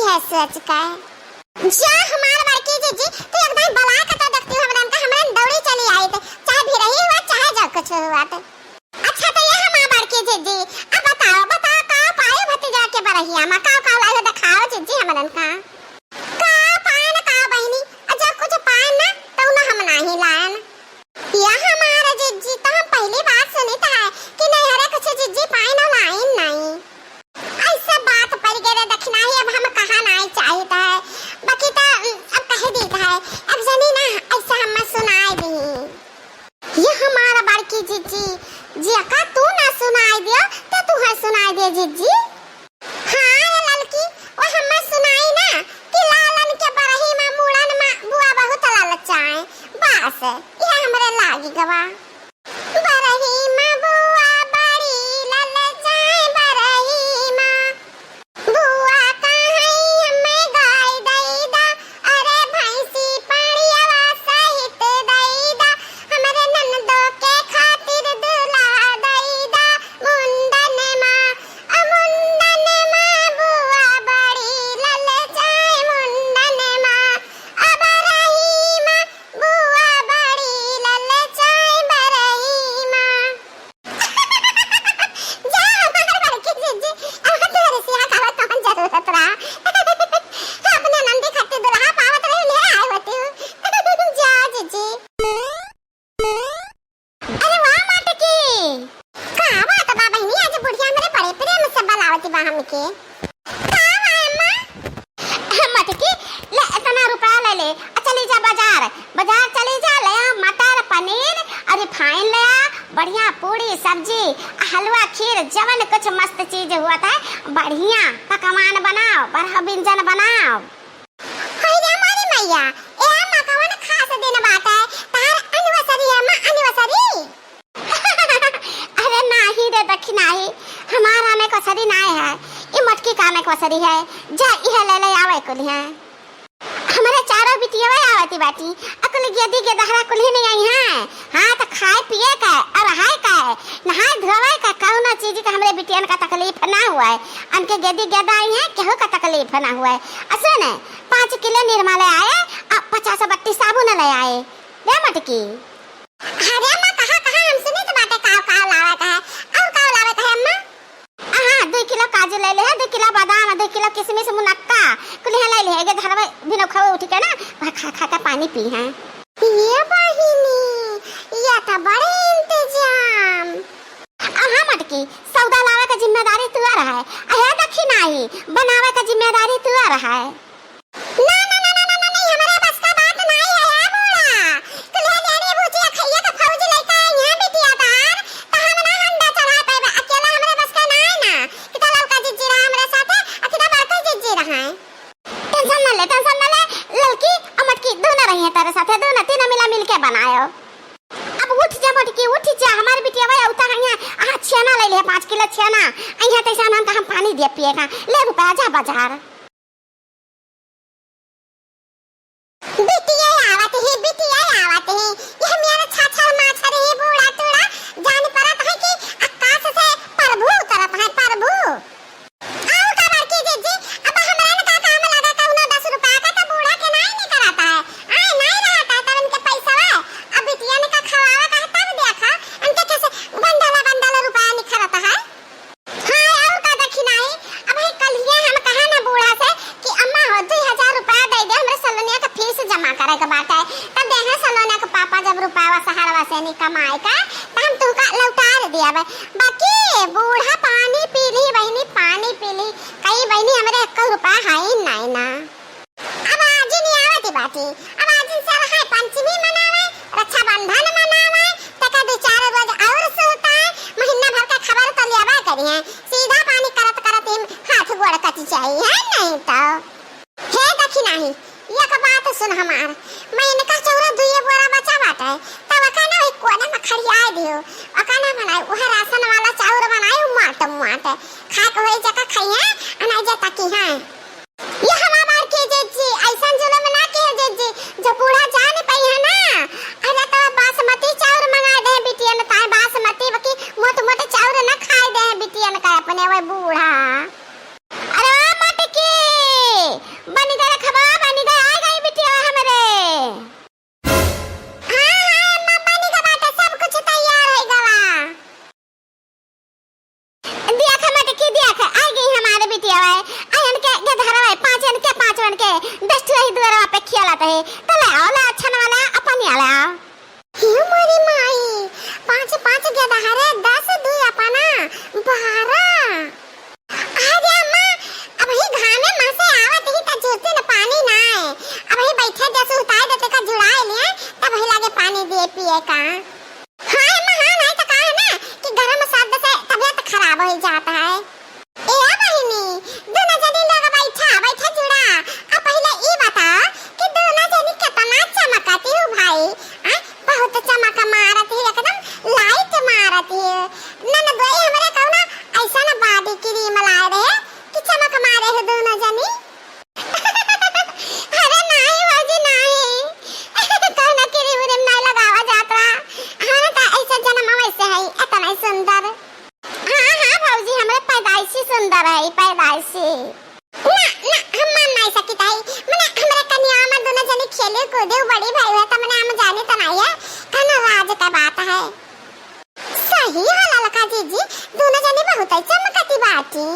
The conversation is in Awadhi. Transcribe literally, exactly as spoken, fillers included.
है सोच का। जा हमार बड़की जिज्जी, तू एकदम बलाय के तो देखती हूँ, हमरन का, हमरन दौड़ी चली आइत, चाहे भिरही हुआ, चाहे जो कुछ हुआ तो। अच्छा तो ये हमार बड़की जिज्जी, अब बताओ, बताओ का पाए भतीजा के बरहिया मा, का का लाए हो दिखाओ जिज्जी हमरन का। का पाए न का बहिनी, अ जो कुछ पाए ना, तो ना हम नाही लायन। या हमार जिज्जी, तो हम पहली बार सुनित है कि नैहरे कुछ जिज्जी पाइन और लाइन नहीं। ऐसे बात पड़ गए रे दखिनाही, अब हम कहा नहीं चाहित है, बाकी तो, उम, अब कह दीत है, अब जनी ना ऐसे हम सुनाए दी। ये हमार बड़की जिज्जी, जिया का तू ना सुनाए दियो, तो तू है सुनाए दे जिज्जी। हाँ, ये ललकी, वो हमें सुनाई ना कि लालन के बरही मा मूड़न मा बुआ बहुत ललचाए। बस, यह हमरे लागी गवा। बरही मा बुआ बड़ी ललचाए, बरही मा बुआ कहाँ हमें गाय दई दा, अरे भैंसी पाड़ियावा सहित दई दा, हमरे ननदो के खातिर दूल्हा दई दा, मुंडन मा, अ मुंडन मा बुआ बड़ी ललचाए, मुंडन मा, अब रही मा बुआ बड़ी ललचाए, बरही मा। जा, हमार बड़की जिज्जी, अब तोहरे सिया का कौन जरूरत रहा? अपने नंदी खातिर दुल्हा पावत रही, ले आए होती हूँ। जा, जिज्जी। अरे वाह, मटकी। का बात बा बहिनी, आज बुढ़िया हमरे बड़े प्रेम से बुलावती बा हमके। का बा अम्मा? मटकी, ले इतना रुपया ले ले, आ चली जा बाजार, बाजार चली जा, ले आ मटर, पनीर, और रिफाइन ले आ, बढ़िया पूड़ी, सब्जी, हलवा, खीर, जवन कुछ मस्त चीज हुआ था, बढ़िया पकवान बनाओ, बरह व्यंजन बनाओ। हाय रे हमारी मैया, ए अम्मा कवन खास दिन बाटे, तार anniversary है अम्मा, anniversary। अरे नाही रे दखिनाही, हमार anniversary नाही है, ई मटकी का anniversary है, जा इहे ले ले आवे कुल है। हमरे चारों बिटियवे आवती बाटी, अकुल गेदी गेदहरा कुल्ही नहीं आई हैं। हाँ, तो खाए पिए का, अउर रहाए का, नहाए धोवे का, कौनो चीज का हमरे बिटियन का तकलीफ ना हुए। अनके गेदी गेदा आई हैं, केहू का तकलीफ ना हुए। अ सुन, पाँच किलो निरमा ले आए, अ पचास बट्टी साबुन ले आए। रे मटकी। अरे अम्मा, कहाँ, कहाँ हम सुनित बाटे काव, काव लावत है, अउर काव लावत है अम्मा? हाँ, दुई किलो काजू ले ले है, दुई किलो बादाम, दुई किलो किशमिश, मुनक्का, कुलिहा ले ले है। ये धरवे बिनो खावे उठ के ना, वह खा खा के पानी पी हैं। ये बहिनी, ये तो बड़े इंतजाम। आ हाँ मटकी, सौदा लावे के जिम्मेदारी तुअर है, आ हे दखिनाही, बनावे के जिम्मेदारी तुअर है। ना, ना, ना, हमरे बस का बात नाई है, ए बूढ़ा। कुल्हे जड़ी बूटी खइया त फौजी लइका आई है बिटिया तार, त हम ना हंडा चढ़ा पाएबे। अकेला हमरे बस का नाई ना, कि त ललका जिज्जी रहा हमरे साथे, आ कि त बड़का जिज्जी रहा है। Tension ना ले, tension ना ले, ललकी अ मटकी दोनों रही है तेरे साथे, दोनों तीनों मिला मिल के बनायो। अब उठ जा मटकी, उठ जा, हमार बिटिया भाई उता है यहाँ, आ छेना ले ले, पाँच किलो छेना, यहाँ तैसा हम पानी दे पिए का, ले रुपया जा बाजार। बिटिया आवत ही, बिटिया आवत ही। यह मेरा छाछर माछर ही बूढ़ा टूढ़ा जान परत है कि आकाश से प्रभु उतरत है, प्रभु। आऊ का बड़की जिज्जी, अब हमरा न का काम लगा कौनो दस रुपया का तो बूढ़ा के नाई निकलता है। आए नाई रहता है तब इनके पैसा है। अब बिटिया ने का खवावा का है तब देखा, इनके कैसे बंडल बंडल रुपया निकलता है। हाँ, और का दखिनाही? अब है कलिया हम कहा ना बूढ़ा से कि अम्मा हो, दुई हजार रुपया दे दे, हमरे सलोनिया का फीस जमा करे के बाटे। तब देहे सलोनिया के पापा जब रुपया सहारवा से नहीं कमाए का, त हम तुहका लौटा दे दिया बे। बाकी बूढ़ा पानी पी ली बहिनी, पानी पी ली। कई बहिनी हमरे एक रुपया है ही नहीं ना। अब आजिन आवत बाटी, अब आजिन से है पंचमी मनावे, रक्षाबंधन मनावे, तका दो चार रोज और सोता है, महीना भर का खबर तो लेबा करी है, सीधा पानी करत करत ही हाथ गोड़ कट जाई है, नहीं तो। हे दखिनाही, एक बात सुन हमार, मैं इनका चौरा दुइये बोरा बचा बाटे, तब ओका ना वही कोने में खड़िया दियो, ओका ना बनाए, वह राशन वाला चाउर बनाए, माट माट, खा के वही जगह खाइए, अनाज तकी है। ये हमार के जिज्जी, ऐसन जुलम ना किहे जिज्जी, जो बूढ़ा जान पाई है ना। अरे तो बासमती चाउर मंगा दे बिटियन ताए, बासमती बाकी मोट मोट चाउर ना खाए दे बिटियन का अपने वही बूढ़ा। अरे ओ मटकी, आवे, आ इनके गदहरवा है, पाँच इनके, पाँच इनके, दस ठो यही दुअरवा पे खेलत है। तो ले आओ, ले आओ, छनवा ले आओ, अपन ले आओ। हे मोरी माई, पाँच पाँच गदहरे, दस दुई अपना, बारह। अरे अम्मा, अबही घामे मा से आवत ही त झुरती न पानी ना आए। अबही बैठे दे सुताए देते का जुड़ाए लिए, तबही लागे पानी दिए पिए का। हाँ अम्मा, हाँ, नहीं तो का है ना कि गरम सर्द से तबीयत खराब हो जाता है। ए बहिनी, दोनों जनी लोग बैठा, बैठा जुड़ा। आ पहिले ई बता कि दोनों जनी केतना चमकती हो भाई? आ, बहुत चमक मारत ही, एकदम लाइट मारत ही। ननदोई हमरे कौना ऐसा ना बॉडी क्रीम लाए रहे कि चमक मारे हो दोनों जनी। अरे नाही भौजी नाही, कौनो क्रीम व्रीम नाही लगावा जात बा। हम तो ऐसे जन्म वैसे है, इतना ही सुंदर। हाँ, हाँ भौजी, हमरे पैदाइशी सुंदर है, पैदाइशी। ना, ना, हम मान नहीं सकित है। मने हमरे कनिया में दोनों जनी खेले कूदे, बड़ी भाई है, त मने हम जाने त नहीं है, कौनो राज का बात है। सही है ललका जीजी, दोनों जनी बहुत ही चमकती बाटी।